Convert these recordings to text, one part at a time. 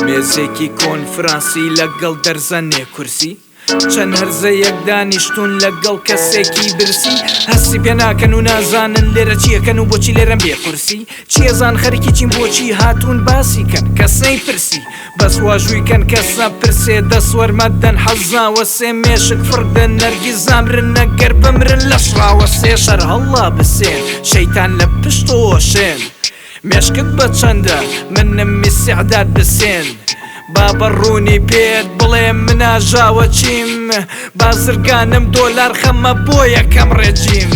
مێزێکی کۆنفرانسی لەگەڵ دەرزەنێ کورسی چەند هەرزەیەک دانیشتوون لەگەڵ کەسێکی برسی هەستی پێ ناکەن و نازانن لێرە چیەکەن و بۆچی لێرەن بێ قورسی چیەزان خەریکی چین بۆچی هاتوون باسی کەن کەس نەیپرسی بەس واژووی کەن کەس نەپرسێ دەس وەرمەدەن حەزاوەسێ مێشک فڕدەن نەرگیز نامرن نەگەر بمرن لەش ڕاوەسێ شەر هەڵا بسێن شەیتان لە پشتەوە شێن مێشکت بە چەندە منم ئیستعداد بسێن با بە ڕوونی پێت بڵێم من ئاژاوە چیم بازرگانم دۆلار خەمە بۆ یەکەم ڕێجیم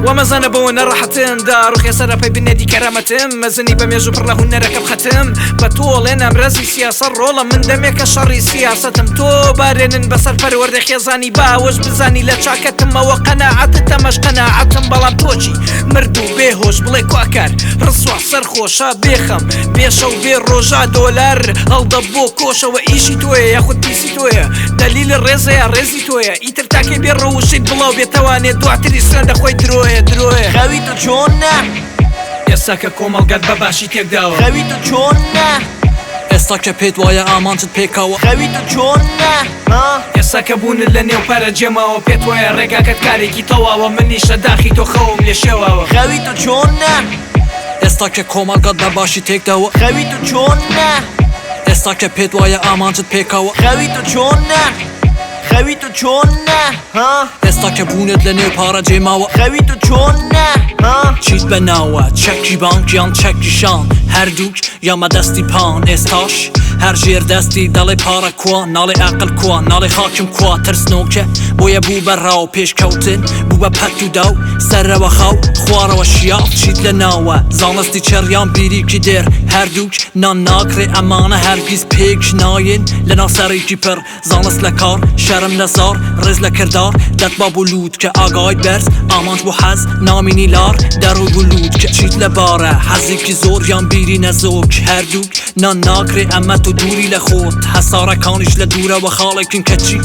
وەمەزانە بەوە نەڕەحەتم داڕوخێ سەرەپەی بنێدی کەرامەتم مەزنی بە مێژوو پڕ لە هونەرەکەم خەتم بە تۆڵێ نامرەزی سیاسە ڕۆڵە من دەمێکە شەڕی سیاسەتم تۆ بارێنن بەسەر پەروەردە خێزانی باوەش بزانی لە چاکەتمەوە قەناعەتت تەمەش قەناعەتم بەڵام تۆچی مردوو بێ هۆش بڵێ کوا کار ڕسوا سەرخۆشە بێخەم بێ شەو بێ ڕۆژا دۆلار هەڵدە بۆ کۆشەوە ئیشی تۆیە یاخود پیسی تۆیە دەلیل ڕێزە یا ڕێزی تۆیە ئیتر تاکەی بێ ڕەوشیت بڵاو بێتەوانێ دواتری سوێندە خۆی درۆیە درۆیە. خەوی تۆ چۆنە؟ ئێستا کە کۆمەڵگات بە باشی تێکداوە. خەوی تۆ چۆنە؟ ئێستا کە پێت وایە ئامانجت پێکاوە. خەوی تۆ چۆنە؟ ها؟ ئێستا کە بوونت لە نێو پارە جێماوە پێت وایە ڕێگاکەت کارێکی تەواوە منیش لە داخی تۆ خەوم لێ شێواوە. خەوی تۆ چۆنە؟ ئێستا کە کۆمەڵگات بە باشی تێکداوە. خەوی تۆ چۆنە؟ ئێستا کە پێت وایە ئامانجت پێکاوە. خەوی تۆ چۆنە؟ خەوی تۆ چۆنە؟ ها؟ ئێستا کە بوونت لە نێو پارە جێماوە. خەوی تۆ چۆنە؟ ها؟ چیت بە ناوە چەکی بانک یان چەکی شان هەردووک یان بە دەستی پان ئێستاش هەر ژێر دەستی دەڵێ پارە کوا ناڵێ ئەقل کوا ناڵێ خاکم کوا ترسنۆکە بۆیە بوو بە ڕاو پێشکەوتن بوو بە پەت و داو سەرەوە خاو خوارەوە شیاو چیت لە ناوە زانستی چڕ یان بیریکی دێر هەردووک نان ناکرێ ئەمانە هەرگیز پێک نایەن لە ناو سەرێکی پڕ زانست لە کار، شەرم لە زار، ڕێز لە کردار، دەتبا بۆ لووتکە ئاگایت بەرز، ئامانج بۆ حەز، نامینی لار، دەڕۆی بۆ لووتکە چیت لە بارە، حەزێکی زۆر یان بیری نەزۆک، هەردووک نان ناکرێ ئەمە تۆ دووری لە خۆت، هەسارەکانیش لە دوورەوە خاڵێکن کەچی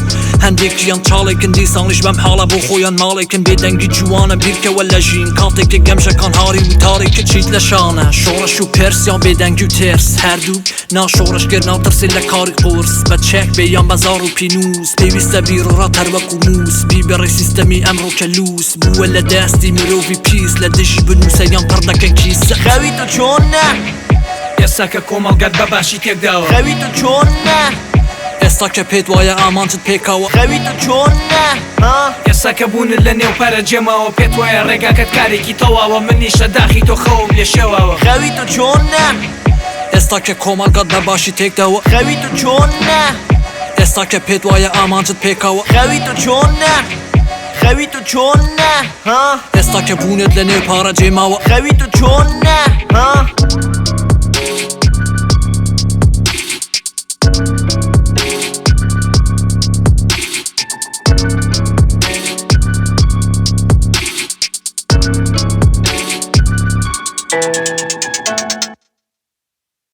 هەندێکیان چاڵێکن دیسانیش بەم حاڵە بۆ خۆیان ماڵێکن بێدەنگی جوانە بیرکەوە لە ژین کاتێک کە گەمژەکان هاری و تارێکن چیت لە شانە، شۆڕش و پرس یان بێدەنگی و ترس، هەردووک. نا شۆڕشگێر ناترسێ لە کاری قورس بە چەک بێ یان بە زار و پینوس پێویستە بیروڕا تەر وەکو موس بیبڕێ سیستەمی ئەمڕۆ کە لوس بووە لە دەستی مرۆڤی پیس لە دژی بنوسە یان پڕ دەکەن کیسە. خەوی تۆ چۆنە؟ ئێستا کە کۆمەڵگات بە باشی تێکداوە. خەوی تۆ چۆنە؟ ئێستا کە پێت وایە ئامانجت پێکاوە. خەوی تۆ چۆنە؟ ها؟ ئێستا کە بوونت لە نێو پارە جێماوە پێت وایە ڕێگاکەت کارێکی تەواوە منیش لە داخی تۆ خەوم لێ شێواوە. خەوی تۆ چۆنە؟ ئێستا کە کۆمەڵگات بە باشی تێکداوە. خەوی تۆ چۆنە؟ ئێستا کە پێت وایە ئامانجت پێکاوە. خەوی تۆ چۆنە؟ خەوی تۆ چۆنە؟ ها؟ ئێستا کە بوونت لە نێو پارە جێماوە. خەوی تۆ چۆنە؟ ها؟